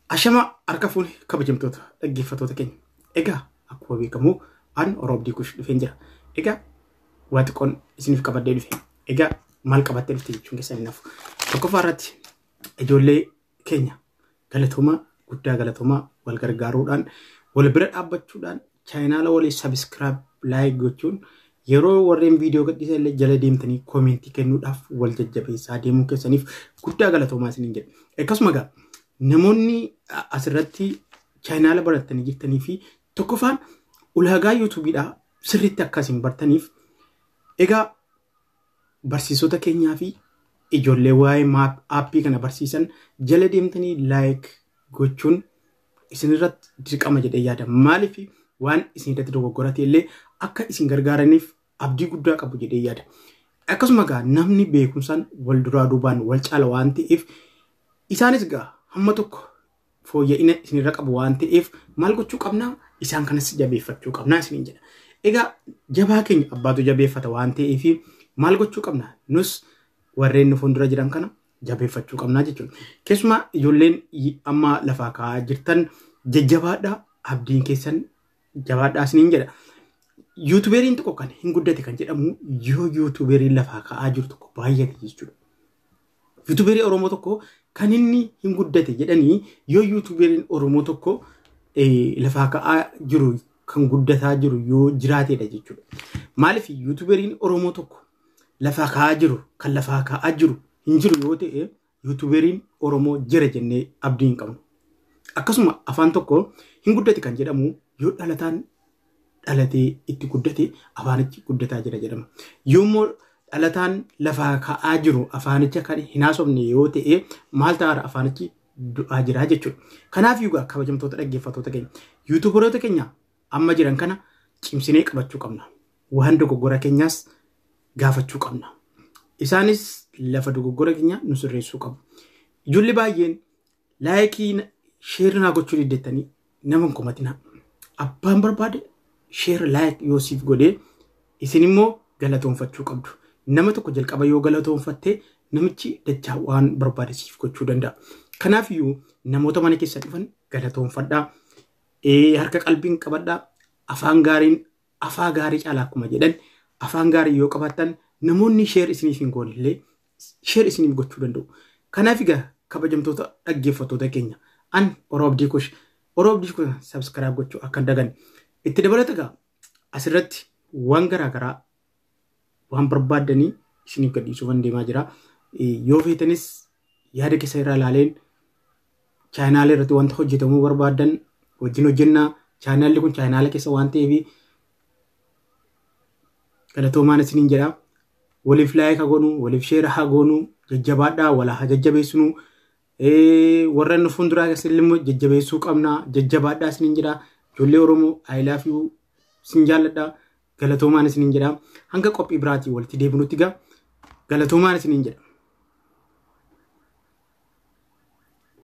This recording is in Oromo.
Ashama harka fuune kabajamtoota dhaggeeffattoota keenya. Egaa akkuma beekamu an Oroobdii Kush dhufeen jira. Egaa waa xiqqoon isiniif qabadhee dhufe. Egaa maal qabattee dhufte jechuun keessan hin hafu. Tokkoffaa irratti ijoollee keenya galatoomaa guddaa galatoomaa wal gargaaruudhaan wal bira dhaabbachuudhaan chaayinaala walii sabiskiraayib laayik gochuun yeroo warreen viidiyoo gadhiisan illee jala deemtanii koomentii kennuudhaaf wal jajjabeessaa deemuu keessaniif guddaa galatoomaa isiniin jedha. Akkasuma egaa namoonni asirratti chaayinaala baratanii jirtanii fi tokkoffaan ulaagaa yuutuubiidhaa sirriitti akkasiin bartaniif egaa barsiisota keenyaa fi ijoollee waa'ee aappii kana barsiisan jala deemtanii laayik gochuun isinirratti dirqama jedhee yaada. Maaliif waan isinirratti dogoggorate illee akka isin gargaaraniif abdii guddaa qabu jedhee yaada. Akkasuma egaa namni beekumsaan wal duraa duubaan wal caala waan ta'eef isaanis egaa hamma tokko fooyya'ina isinirra qabu waan ta'eef maal gochuu qabnaa isaan kanas jabeeffachuu qabnaa isiniin jedha. Egaa jabaa keenya abbaatu jabeeffata waan ta'eef maal gochuu qabna nus warreen nu fuuldura jiran kana jabeeffachuu qabnaa jechuudha. Keessumaa ijoolleen amma lafaa ka'aa jirtan jajjabaadhaa abdiin keessan jabaadhaa isiniin jedha. Yuutuberiin tokko kan hin guddate kan jedhamu yoo yuutuberiin lafaa ka'aa jiru tokko baay'ate jechuudha. Yuutuberii Oromoo tokko kan inni hin guddate jedhanii yoo yuutuberiin Oromoo tokko lafaa ka'aa jiru kan guddataa jiru yoo jiraatedha jechuudha. Maaliif yuutuberiin Oromoo tokko lafaa ka'aa jiru kan lafaa ka'aa jiru hin jiru yoo ta'e yuutuberiin Oromoo jira jennee abdii hin qabnu. Akkasuma afaan tokko hin guddate kan jedhamu yoo dhalataan dhalatee itti guddate afaanichi guddataa jira jedhama. Yoommoo dhalataan lafaa ka'aa jiru afaanicha kan hin haasofne yoo ta'e maal ta'aara afaanichi du'aa jira jechuudha. Kanaaf egaa kabajamtoota dhaggeeffattoota keenya yuutuubaroota keenya amma jiran kana cimsinee qabachuu qabna. Waan dogoggora keenyaas gaafachuu qabna. Isaanis lafa dogoggora keenya nu sirreessuu qabu. Ijoollee baay'een laayikii sheer naa gochuu diddeettanii nama hin komatinaa. Abbaan barbaade sheer laayik yoo siif godhee isin immoo galatoonfachuu qabdu. Nama tokko jalqaba yoo galatoonfatte namichi dachaa waan barbaade siif gochuu danda'a. Kanaaf iyyuu namoota mana keessa dhufan galatoonfadhaa. Harka qalbiin qabadhaa. Afaan gaariin afaa gaarii caalaa akkuma jedhan afaan gaarii yoo qabaattan namoonni sheer isiniif hin goone illee sheer isiniif gochuu danda'u. Kanaaf egaa kabajamtoota dhaggeeffattoota keenya an Oroobdii Kush Oroobdii Kush sabskiraayib gochuu akka hin daganne. Itti dabalata egaa asirratti waan garaagaraa waan barbaaddanii isiniif gadhiisuufan deemaa jira. Yoo feetanis yaada keessa irraa ilaaleen chaayinaala irratti wanta hojjetamuu barbaaddan wajjin hojjennaa. Chaayinaalli kun chaayinaala keessa waan ta'eef galatoomaan isiniin jedha. Waliif laayik haa goonu, waliif sheera haa goonu, jajjabaadhaa, wal haa jajjabeessinu. Warra nu fuulduraa keessa immoo jajjabeessuu qabna, jajjabaadhaa isiniin jedha. Ijoollee Oromoo I love you isin jaalladha. Galatoomaan isiniin jedha. Hanga qophii biraatii walitti deebinutti egaa galatoomaan isiniin jedha.